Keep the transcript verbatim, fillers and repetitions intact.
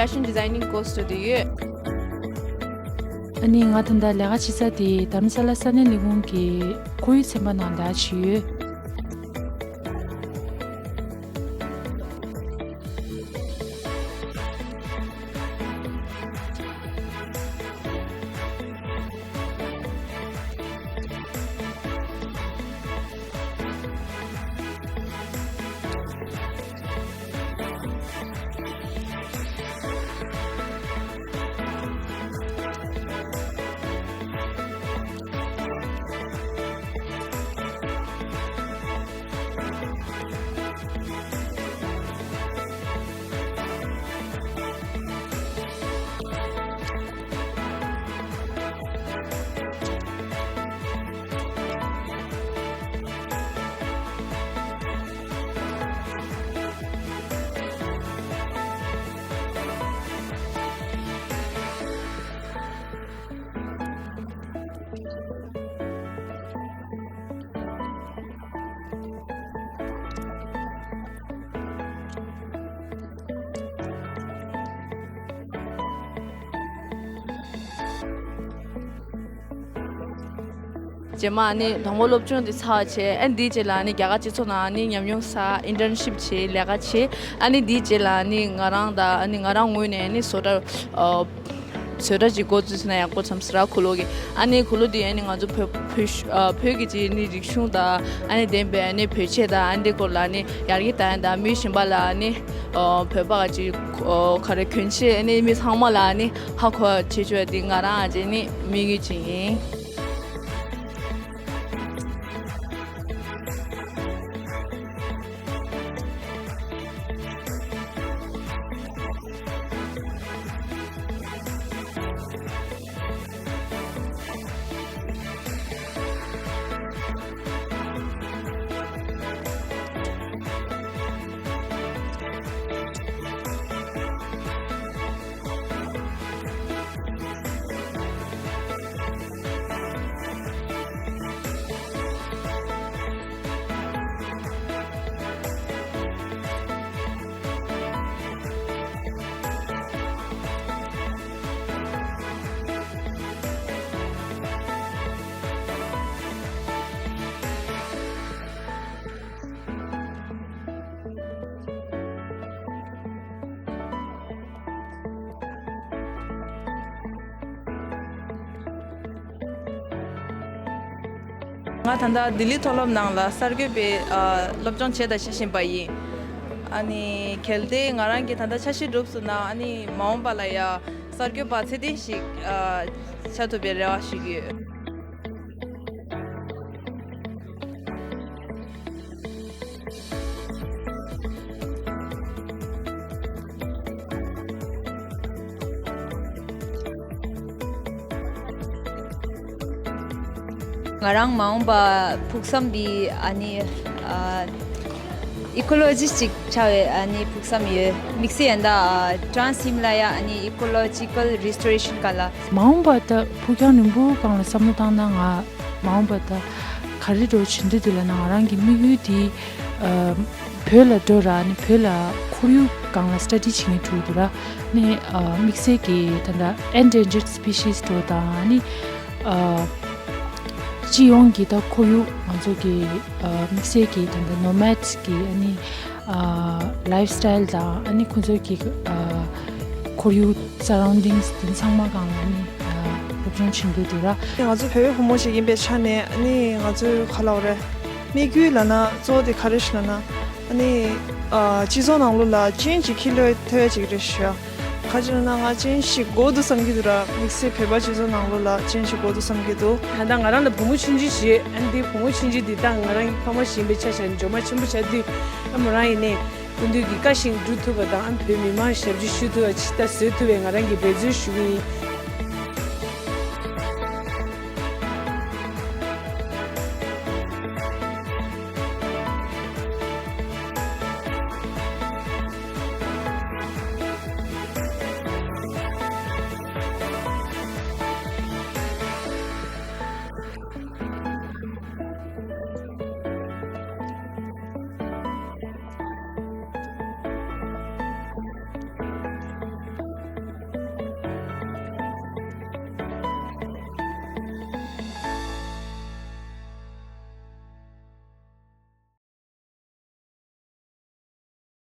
Fashion Designing Course་འགྲོ་བསྡད་ཡོད། ཨ་ནི་ང་ད་ལྟ་ལས་ཀ་བྱེད་ས་དེ་དྷ་རམ་ས་ལ་ས་གནས་ལས་ཁུངས་ཀྱི་ཁོར་ཡུག་ཚན་པ་ནང་ལས་ཀ་བྱེད་ཡོད། རྗེས་མ་ཨ་ནི་དང་པོ་སློབ་སྦྱོང་དེ་ཚར་བྱས། ཨ་ནི་དེའི་རྗེས་ལ་ཨ་ནི་རྒྱ་གར་སྤྱི་ཚོགས་ནང་ཨ་ནི་ཉམས་མྱོང་བསགས། ཨིན་ཊརན་ཤིབ་བྱས། ལས་ཀ་བྱས། ཨ་ནི་དེའི་རྗེས་ལ་ཨ་ནི་ང་རང་དང་ཨ་ནི་ང་རང་ངོས་ནས་ཨ་ནི་བཟོ་གྲྭ་ཨ། བཟོ་གྲྭ་ཅིག་འགོ་བཙུགས་ཟེར་ན་ཡག་པོ་འཚམས་ཟེར་ར། ཁུ་ལོ་གི་ཨ་ནི་ཁུ་ལོ་དེ་ཨ་ནི་ང་ཚོ་བོད་བོད་ཤ་ཨ། བོད་ཀྱི་ཅིག་ཨ་ནི་རིག་གཞུང་དང་ཨ་ནི་ལྡན་པའི་ཨ་ནི་བོད་ཆས་དང་ཨ་ནི་སྐོར་ལ་ཨ་ནི་ཡར་རྒྱས་གཏང་ཡ་དང་། མི་གཞན་པ་ལ་ཨ་ནི་ཨ། བོད་པ་ག་ཅིག་ཨ། ག་རེ་གྱོན་ཆས་ཨ་ནི་མི་ཚང་མ་ལ་ཨ་ནི་ཧ་གོ་བྱེད་ཆོག་ཡ་དེ་ང་རང་ཨ་ཅེ་ནི་དམིགས་ཡུལ་ཅིག་ཡིན། ང་ད་ལྟ་ལྡི་ལི་མཐོ་སློབ་ནང་ལ་གསར་འགོད་པའི་ཨ། སློབ་སྦྱོང་བྱས་དང་བྱེད་བཞིན་པ་ཡིན། ཨ་ནི་གལ་ཏེ་ང་རང་གིས་ད་ལྟ་འཆར་གཞི་འགྲུབ་སོང་ན། ཨ་ནི་མ་འོངས་པ་ལ་ཡ་གསར་འགོད་པ་ཚད་ལྡན་ཞིག་ཨ། ཆགས་ཐུབ་པའི་རེ་བ་ཞིག་ཡོད། ང་རང་མ་འོངས་པ་ཕུགས་བསམ་འདི་ཨ་ནི་ཨ། ཨི་ཀོ་ལོ་ཇི་སི་ཊི་ཅིག་ཆགས་པའི་ཨ་ནི་ཕུགས་བསམ་ཡོད། དམིགས་བསལ་ཡིན་ད་ཨ། ཊ་རན་སི་ཧི་མ་ལ་ཡ་ཨ་ནི་ཨི་ཀོ་ལོ་ཇི་ཀལ་རི་སི་ཊོ་རེ་ཤན་སྒང་ལ། མ་འོངས་པ་ད་ཕུགས་རྒྱང་རིང་པོའི་སྒང་ལ་བསམ་བློ་བཏང་ན། ང་མ་འོངས་པ་ད་ག་རེ་འགྲོ་བྱེད་འདོད་འདུག་ལབ་ན། ང་རང་གི་དམིགས་ཡུལ་དེ་ཨ། བོད་ལ་འགྲོ་ར་ནི་བོད་ལ་ཁོར་ཡུག་སྒང་ལ་སི་ཊ་ཌི་བྱེད་མཁན་དྲུག་འདུག་ར་ནི་ཨ། དམིགས་བསལ་གྱི་ད་ལྟ་ཨེན་ཌེན་ཇར་སི་པི་ཤིས་འགྲོ་དང་ནི་ཨ། སྤྱི་ཡོངས་ཀྱི་ད་ཁོར་ཡུག་ང་ཚོ་གི་ཨ། དམིགས་བསལ་གྱི་ད་ལྟ་ནོ་མེཌ་སི་གི་ཨ་ནི་ཨ། ལའིཕ་སི་ཊའིལ་དང་ཨ་ནི་ཁོ་ཚོ་གི་ཨ། ཁོར་ཡུག་སར་རའུན་ཌིང་སི་དེ་ཚང་མ་སྒང་ལ་ནི་ཨ། སློབ་སྦྱོང་བྱེད་འདོད་འདུག་ར། ང་ཚོ་བོད་པའི་བུ་མོ་ཞིག་ཡིན་པའི་ཆ་ནས་ནི་ང་ཚོའི་ག་ལབ་རེད། དམིགས་ཡུལ་ལབ་ན་གཙོ་བོ་དེ་ག་རེ་ཞིག་ལབ་ན། ཨ་ནི་ཨ། སྤྱི་ཚོགས་ནང་ལོགས་ལ་ཅན་ཅིག་ཁྱེར་ཡོང་ཐུབ་ཡ་ཅིག་རེད་ཞུ་ཡ། ག་ཅི་ལབ་ན་ང་ཅན་ཞིག་དགོས་འདུག་བསམ་གྱི་འདུག་ར། དམིགས་བསལ་བོད་པ་སྤྱི་ཚོགས་ནང་ལོགས་ལ་ཅན་ཞིག་དགོས་འདུག་བསམ་གྱི་འདུག་ད་ལྟ་ང་རང་ལ་བུ་མོ་ཆུང་ཆུང་ཞིག་ཨ་ནི་དེ་བུ་མོ་ཆུང་ཆུང་འདི་དག་ང་རང་གི་ཕ་མ་ཞིག་ཡིན་པའི་ཆ་བཞག་ནས་འབྱོར་མ་ཆེན་པོ་ཆགས་དུས། ཨ། མོ་རང་ཡིན་ནའི་སྐུ་མདུན་གྱི་བཀའ་བཞིན་སྒྲུབ་ཐུབ་པ་དང་། ཨ། བོད་མི་མང་ཞབས་ཕྱི་ཞུ་ཐུབ་པ་ཅིག་ད་བཟོ་ཐུབ་པའི་ང་རང་གིས་འབད་བརྩོན་ཞུ་གི་ཡིན།